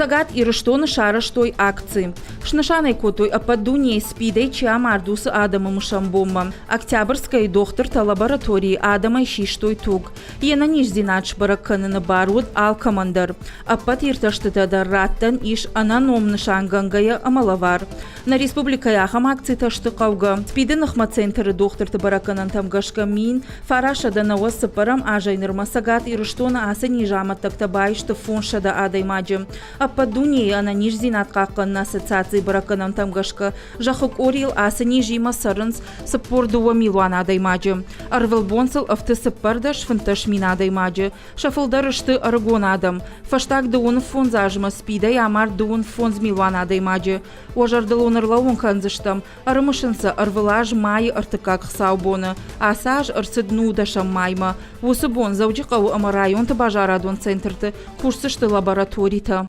Цӕгат Ирыстоны сарӕзтой акци. Снысан ӕй кодтой ӕппӕт дунейы СПИД-ӕй чи амард, уыцы адӕмы мысӕн бонмӕ. Октябрьскӕйы дохтыртӕ лабораторийы адӕмӕй систой туг. Йе нӕниздзинад сбӕрӕг кӕныны бар уыд алкӕмӕн дӕр. Ӕппӕт иртӕстытӕ дӕр раттӕн ис ӕнӕном нысангӕнгӕйӕ ӕмӕ лӕвар. Нӕ республикӕйы ахӕм акцитӕ сты хъӕугӕ. СПИД-ы ныхмӕ центры дохтырты бӕрӕггӕнӕнтӕм гӕсгӕ 1994 азӕй нырмӕ Цӕгат Ирыстоны ацы низы амӕттӕгтӕ баисты 500 адӕймаджы. Ӕппӕт дунейы ӕнӕниздзинад хъахъхъӕныны ассоциацийы бӕрӕггӕнӕнтӕм гӕсгӕ зӕххы къорийыл ацы низимӕ цӕрынц 42 милуан адӕймаджы. Ӕрвылбон сыл ӕфты 14-15 мин адӕймаджы. Сӕ фылдӕр сты ӕрыгон адӕм. Фӕстаг дыууын фондз азмӕ СПИД-ӕй амард дыууын фондз милуан адӕймаджы. Уӕ зӕрдыл уын ӕрлӕууын кӕндзыстӕм, ӕрымысын сӕ ӕрвылаз майы ӕртыккаг хуыцаубоны. Ацы аз ӕрцыд нудӕсӕм маймӕ. Уыцы бон Дзӕуджыхъӕуы ӕмӕ районты базарадон центрты кусдзысты лабораторитӕ.